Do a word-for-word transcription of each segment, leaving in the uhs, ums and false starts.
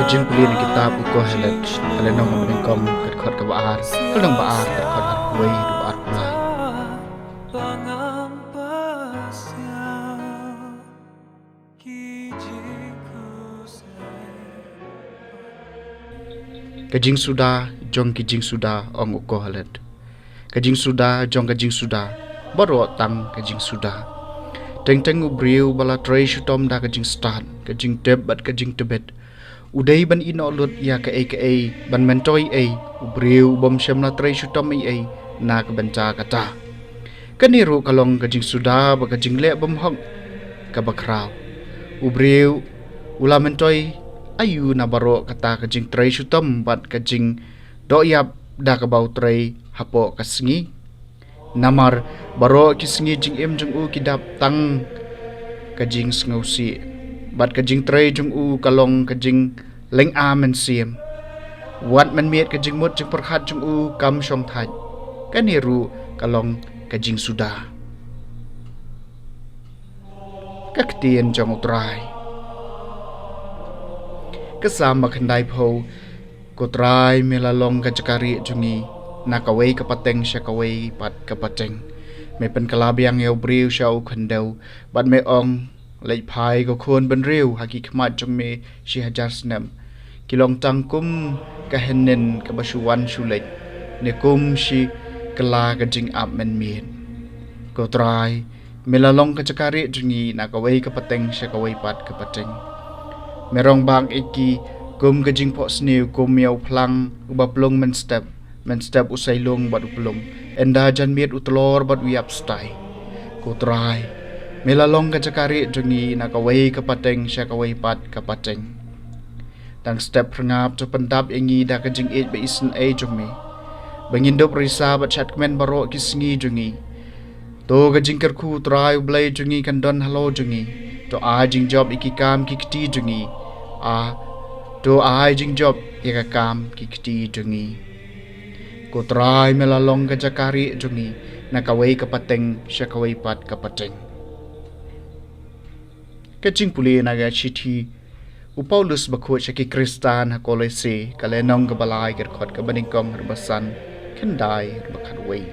Jingpule na kitab u Kohelet, ka lynnong kaba nyngkong, ka dkhot kaba ar, ka lynnong ba ar, ka dkhot arphew wei haduh arphew lai. Ka jingsuda jong ki jingsuda, ong u Kohelet. Ka jingsuda jong ka jingsuda, baroh tang ka jingsuda. Teng teng u briew ba la trei shitom da ka jingstad, ka jingtip bad ka jingtbit, u dei ban ïehnoh lut ïa kaei kaei, ban myntoi ei. U briew u bym shym la trei shitom ei ei na ka bynta kata. Kane ruh ka long ka jingsuda bad ka jingleh bymhok kaba khraw. U briew u la myntoi aïu na baroh kata ka jingtrei shitom bad ka jingdoh ïap da kaba u trei hapoh ka sngi? Namar baroh ki sngi jingim jong u ki dap tang ka jingsngewsih, bad ka jingtrei jong u ka long ka jinglynga mynsiem. Wat mynmiet ka jingmut jingpyrkhat jong u kam shong thait. Kane ruh ka long ka jingsuda. Ka ktien jong u Trai. Ka Salm ba khyndaiphew. Ko Trai, me la long ka jaka rieh jong ngi, na kawei ka pateng sha kawei pat ka pateng. Me pynkylla biang ïa u briew sha u khyndew, bad me ong, leit phai ko khun bynriew ha ki khmat jong me shi hajar snem. Ki long tang kum ka hynnin kaba shu wan shu leit, ne kum shi kylla ka jingap mynmiet. Ko Trai, me la long ka jaka rieh jong ngi, na kawei ka pateng sha kawei pat ka pateng. Me rong bak ïa ki kum ka jingphohsniew, kum ïa u phlang uba plung mynstep, mynstep u sailung bad u plung, ynda janmiet u tlor bad u ïap stai. Ko Trai, me la long ka jaka rieh jong ngi, na kawei ka pateng sha kawei pat ka pateng. Tang step phyrngab to pyndap ïa ngi da ka jingïeit ba isynei jong me, ba ngin dup risa bad shadkmen baroh ki sngi jong ngi. To ka jingkyrkhu u Trai u Blei jong ngi kan don halor jong ngi. To ai jingjop ïa ki kam ki kti jong ngi. A, to ai jingjop ïa ka kam ki kti jong ngi. Ko Trai, me la long ka jaka rieh jong ngi, na kawei ka pateng sha kawei pat ka pateng. Ka jingpule na ka shithi u Paulus bakhuid sha ki Khristan ha Kolose, ka lynnong kaba lai, ka dkhot kaba nyngkong haduh ba san, khyndai haduh ba khatwei.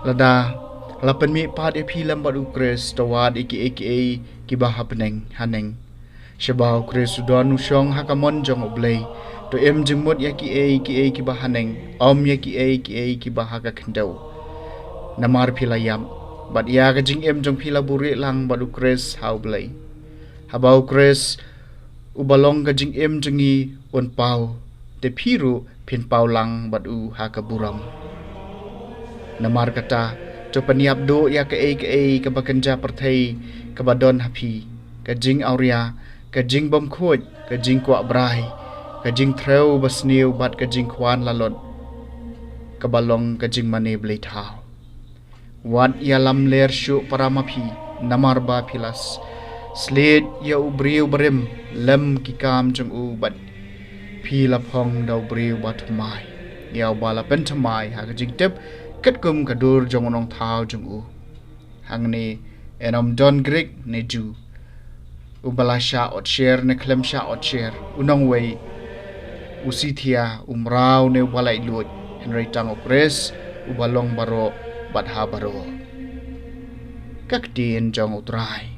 Lada la pynmih pat ïa phi lem bad u Khrist, to wad ïa kiei kiei kiba ha bneng haneng. Shaba u Khrist u don u shong ha ka mon jong u Blei, to im jingmut ïa kiei kiei kiba haneng, ym ïa kiei kiei kiba ha ka khyndew. Namar phi la ïap, bad ïa ka jingim jong phi la buhrieh lang bad u Khrist ha u Blei. Haba u Khrist uba long ka jingim jong ngi un paw, te phi ruh phin paw lang bad u ha ka burom. Namar kata, to pynïap duh ïa kaei kaei kaba kynja pyrthei kaba don ha phi, ka jingawria, ka jingbymkhuid, ka jingkwah brai, ka jingthrew basniew bad ka jingkwah lalut, kaba long ka jingmane bleithaw. Wat ïalamler shuh para ma phi, namar ba phi la s-, sliej ïa u briew barim lem ki kam jong u, bad phi la phong da u briew bathymmai, ïa uba la pynthymmai ha ka jingtip katkum ka dur jong u nongthaw jong u. Hangne, yn ym don Grik ne Jiw, uba la shah otsher ne khlem shah otsher, u nongwei, u Scythia, u mraw ne uba laitluid, hynrei tang u Khrist uba long baroh bad ha baroh. Ka ktien jong u Trai.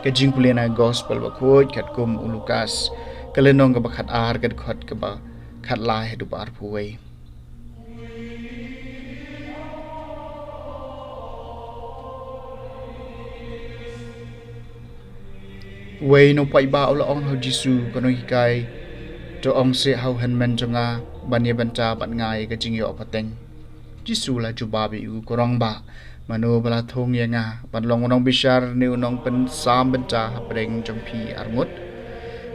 Ka jingpule na Gospel bakhuid katkum u Lukas, ka lynnong kaba khatar, ka dkhot kaba khatlai haduh ba arphew wei. Uwei na u paidbah u la ong ha u Jisu, Ko Nonghikai, to ong seh ha u hynmen jong nga ban ïa bynta bad nga ïa ka jingïoh pateng. Jisu u la jubab ïa u, Ko rangbah, mano ba la thung ïa nga ban long u nongbishar ne u nongpynsam bynta hapdeng jong phi arngut?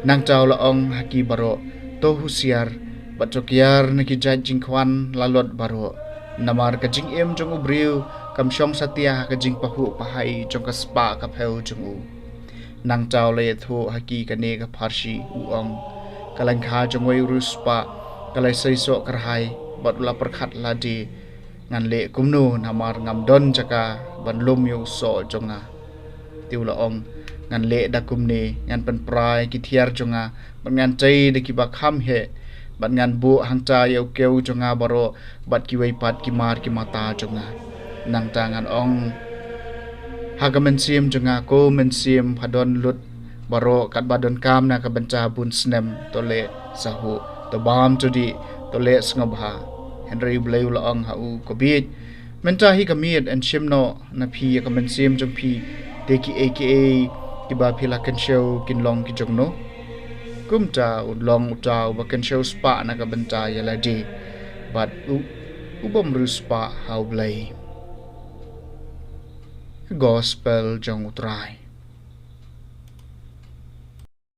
Nangta u la ong ha ki baroh, To husiar bad to kiar na ki jait jingkwah lalut baroh, namar ka jingim jong u briew kam shong satia ha ka jingpahuh pahai jong ka spah ka phew jong u. Nangta u la ïathuh ha ki kane ka pharshi, u ong, Ka lyngkha jong uwei u riewspah ka la seisoh kyrhai, bad u la pyrkhat lade, Ngan leh kumno, namar ngam don jaka ban lum ïa u soh jong nga. Te u la ong, ngan leh da kumne, ngan pynpra ïa ki thiar jong nga, bad ngan tei da kiba kham heh, bad ngan buh hangta ïa u kew jong nga baroh, bad kiwei pat ki mar ki mata jong nga. Nangta ngan ong ha ka mynsiem jong nga, ko mynsiem ba don lut baroh katba donkam na ka bynta bun snem, to leh sahuh, to bam to dih, to leh sngewbha. Hynrei U Blei u la ong ha u, ko bieit, mynta hi ka miet yn shim noh na phi ïa ka mynsiem jong phi, te kiei kiei kiba phi la kynshew kin long ki jong no. Kumta u long uta uba kynshew spah na ka bynta ïa lade, bad u, u bym riewspah ha U Blei. Gospel jong U Trai.